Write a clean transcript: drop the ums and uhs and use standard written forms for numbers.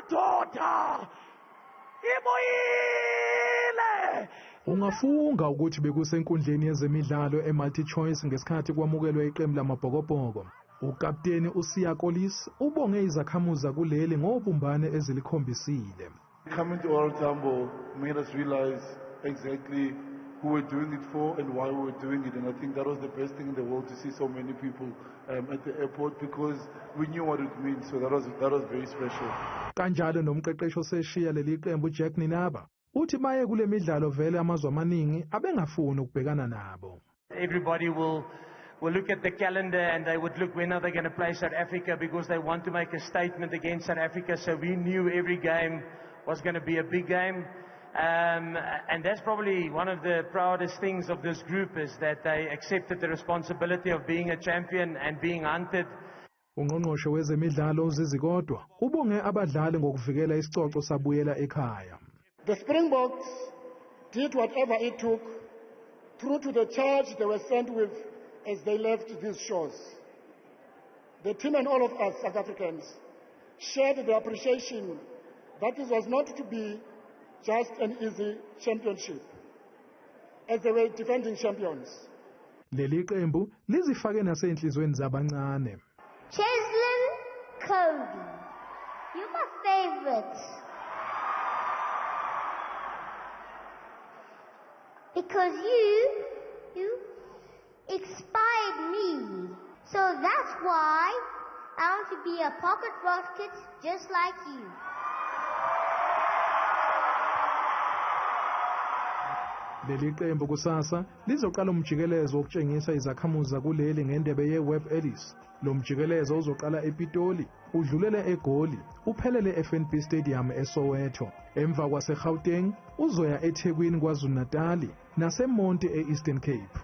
Madoda ibuyile. Ungafunga ukuthi bekusenkundleni yezemidlalo eMultiChoice ngesikhathi kwamukelwa iqembu lamaBhokobhoko. Ukapteni uSiya Kolisi ubonge izakhamuzi zakuleli ngobumbane ezilikhombisile. Coming to OR Tambo made us realize exactly who we're doing it for and why we were doing it. And I think that was the best thing in the world, to see so many people at the airport, because we knew what it means. So that was very special. Kanjalo nomqeqeshi oseshiya leli qembu Jacques Nienaber uthi baye kule midlalo vele amazwe amaningi abengafuni ukubhekana nabo. Everybody will look at the calendar and they would look, when are they going to play South Africa, because they want to make a statement against South Africa. So we knew every game was going to be a big game. And that's probably one of the proudest things of this group, is that they accepted the responsibility of being a champion and being hunted. Ungqongqoshe wezemidlalo uZizi Kodwa ubonge abadlali ngokuvikela isicoco sabuyela ekhaya. The Springboks did whatever it took, true to the charge they were sent with as they left these shores. The team and all of us South Africans shared the appreciation that this was not to be just an easy championship, as they were defending champions. Leli qembu lizifake nasenhlizweni zabancane. Cheslin Kolbe, you're my favorite. Because you inspired me. So that's why I want to be a pocket rocket just like you. Leli qembu kusasa lizoqala umjikelezo wokutshengisa izakhamuzi zakuleli ngendebe ye-Webb Ellis. Lo mjikelezo uzoqala ePitoli, udlulele eGoli, uphelele eFNB Stadium eSoweto. Emva kwaseGauteng uzoya eThekwini, KwaZulu-Natal naseMonti e-Eastern Cape.